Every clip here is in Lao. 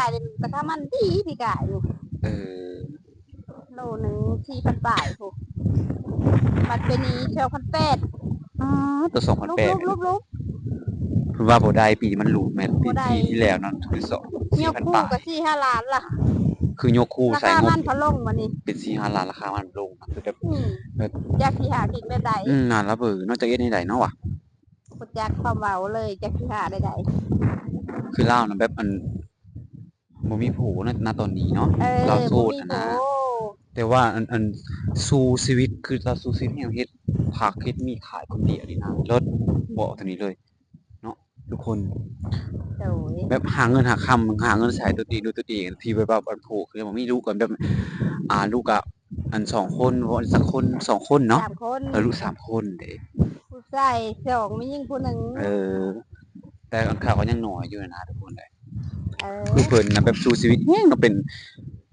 ຂາຍເປັນລາຄາມັນດີ ປີກາຍນີ້ ເອີ ໂລໜຶ່ງສີ່ພັນປາຍພຸ້ນ ບັດປີນີ້ສອງພັນແປດ ອ້າ ຕົວສອງພັນແປດ ລຸບໆ ເພິ່ນວ່າບໍ່ໄດ້ ປີນີ້ມັນຫຼຸດແມ່ນ ປີ ບໍ່ໄດ້ ປີທີ່ແລ້ວນັ້ນຄືສອງ ສີ່ພັນປາຍ ຍົກຄູ່ກໍສີ່ຫ້າລ້ານລະ ຄືຍົກຄູ່ ລາຄາມັນ ໃສ່ງົບ ກໍລົງບັດນີ້ ເປັນສີ່ຫ້າລ້ານ ລາຄາມັນລົງ ຄືແບບ ອືມ ແບບ ຈັກຊິຫາກິນແບບໃດ ອືມ ນັ້ນລະເບີ ເນາະ ຈັກເຮັດແນວໃດເນາະວະ ບໍ່ຈັກຄວາມເວົ້າເລີຍ ຈັກຊິຫາແນວໃດ ຄືລາວນະ ແບບ ອັນ ບໍ່ມີຜົວນະ ນະຕອນນີ້ເນາະ ເອີ ລາວໂສດຫັ້ນນະ ແຕ່ວ່າອັນ ອັນ ສູ້ຊີວິດ ຄືລາວສູ້ຊີວິດແຮງ ເຮັດຜັກເຮັດມີດຂາຍຄົນດຽວນີ້ນະ ເລີດ ບອກຕົວນີ້ເລີຍເນາະທຸກຄົນ ໂດຍ ແບບຫາເງິນຫາຄຳ ຫາເງິນໃຊ້ຕົວເອງດ້ວຍຕົວເອງ ທີ່ແບບວ່າອັນຜົວຄືບໍ່ມີລູກກໍແບບ ອ່າ ລູກກະ ອັນ ສອງຄົນບໍ່ ຈັກຄົນ ສອງຄົນເນາະ ສາມຄົນ ເອີ ລູກສາມຄົນເດ້ ຜູ້ຊາຍສອງ ແມ່ຍິງຜູ້ໜຶ່ງ ເອີ ແຕ່ອັນເຂົາກໍຍັງນ້ອຍຢູ່ນະທຸກຄົນເອີຍ ເອີ ຄືເພິ່ນນະແບບສູ້ຊີວິດແຮງເນາະ ເປັນ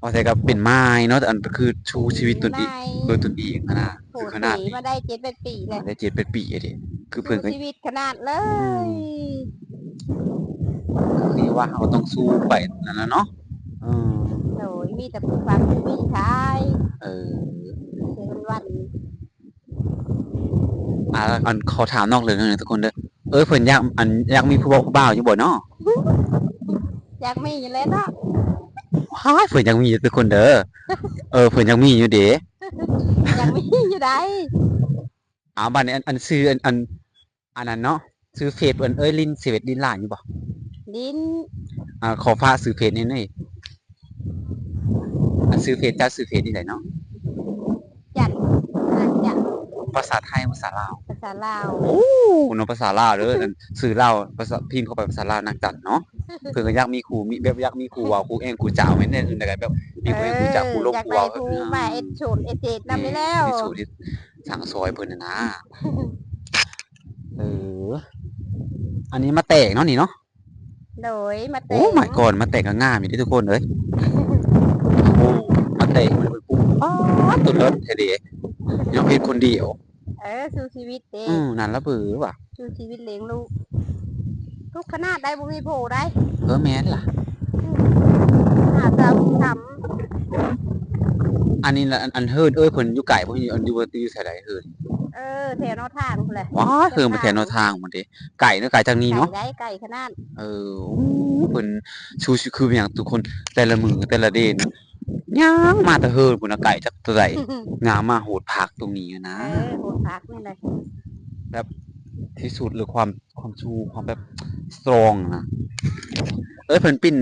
ວ່າແຕ່ກໍເປັນໝ້າຍເນາະ ອັນ ຄືສູ້ຊີວິດຕົນເອງ ໂດຍຕົນເອງຫັ້ນນະ ຄືຂະໜາດນີ້ ມາໄດ້ເຈັດແປດປີແລ້ວ ໄດ້ເຈັດແປດປີເດ້ ຄືເພິ່ນກໍສູ້ຊີວິດຂະໜາດເລີຍ ອືມ ຄືວ່າເຮົາຕ້ອງສູ້ໄປນັ້ນລະເນາະ ເອີ ໂດຍ ມີແຕ່ປູກຝັງປູກມີຂາຍ ເອີ ເສຍວັນໆ ອ່າ ອັນ ຂໍຖາມນອກເລື່ອງໜຶ່ງທຸກຄົນເດີ ເອີຍ ເພິ່ນຢາກ ອັນ ຢາກມີຜູ້ບ່າວ ຜູ້ບ່າວຢູ່ບໍ່ເນາະ ຢາກມີຢູ່ແຫຼະເນາະ ວ້າຍ ເພິ່ນຢາກມີຢູ່ທຸກຄົນເດີ ເອີ ເພິ່ນຢາກມີຢູ່ເດ ຢາກມີຢູ່ໃດ ເອົາ ບາດນີ້ ອັນ ອັນ ຊື່ ອັນ ອັນ ອັນນັ້ນເນາະ ຊື່ເຟສເພິ່ນ ເອີຍ ຫຼິ້ນເຊເວັດ ຫຼິ້ນຫຼາຍຢູ່ບໍ່? ຫຼິ້ນ ອ່າ ຂໍຝາກຊື່ເຟສແດ່ເນາະ ອັນ ຊື່ເຟສເຈົ້າ ຊື່ເຟສນີ້ແຫຼະເນາະ ຈັນ ນາງຈັນ ພາສາໄທ ພາສາລາວ? ພາສາລາວ ໂອ້ ເນາະ ພາສາລາວເດີ ອັນ ຊື່ລາວ ພາສາ ພິມເຂົ້າໄປພາສາລາວ ນາງຈັນເນາະ ເພິ່ນກໍຢາກມີຄູ່ ມີ ແບບຢາກມີຄູ່ເວົ້າ ຄູ່ແອ້ງ ຄູ່ຈາ ແມ່ນແນວອື່ນກໍແບບ ມີຄູ່ແອ້ງ ເອີ ຄູ່ຈາ ຄູ່ລົມ ຢາກໄດ້ຄູ່ເວົ້າ ຜູ້ມາເຮັດໂສນເຮັດເສດນຳນີ້ແລ້ວ ເຮັດໂສນເຮັດ ສ້າງຊອຍເພິ່ນຫັ້ນນະ ເອີ ອັນນີ້ມາແຕກເນາະນີ້ເນາະ ໂດຍ ມາແຕກ ໂອ້ ມາກ່ອນ ມາແຕກກໍງາມຢູ່ເດ້ທຸກຄົນເອີຍ ໂອ້ ມາແຕກ ໂອ້ ຕົວເລີດແທ້ເດ້ ຍອມເຮັດຄົນດຽວ ເອີ ສູ້ຊີວິດເດ້ ອື ນັ້ນລະເບີວ່າ ສູ້ຊີວິດລ້ຽງລູກ ທຸກຂະໜາດໃດບໍ່ມີຜູ້ໃດ ເອີ ແມ່ນລະ ຫາເຊົ້າຄຳ ອັນນີ້ລະ ອັນ ອັນເຮືອນເອີຍ ເພິ່ນຢູ່ໄກບໍ່ ຢູ່ ຢູ່ ຢູ່ໃສໃດເຮືອນ ເອີ ແຖວນອກທາງພຸ້ນແຫຼະ ວ້າ ເຮືອນມາແຖວນອກທາງພຸ້ນເດ້ ໄກເນາະ ໄກຈາກນີ້ເນາະ ໄກໄດ໋ ໄກຂະໜາດ ເອີ ໂອ້ ເພິ່ນສູ້ຊີວິດ ຄືແມ່ນຫຍັງທຸກຄົນ ແຕ່ລະມື້ແຕ່ລະເດນ ຍ່າງມາແຕ່ເຮືອນພຸ້ນນະ ໄກຈັກເທົ່າໃດ ຍ່າງມາໂຫດຜັກຕົງນີ້ນະ ເອີ ໂຫດຜັກນີ້ແຫຼະ ແບບທີ່ສຸດເລີຍ ຄວາມ ຄວາມສູ້ ຄວາມແບບສະຕຣອງນະ ເອີຍ ເພິ່ນປິ່ນ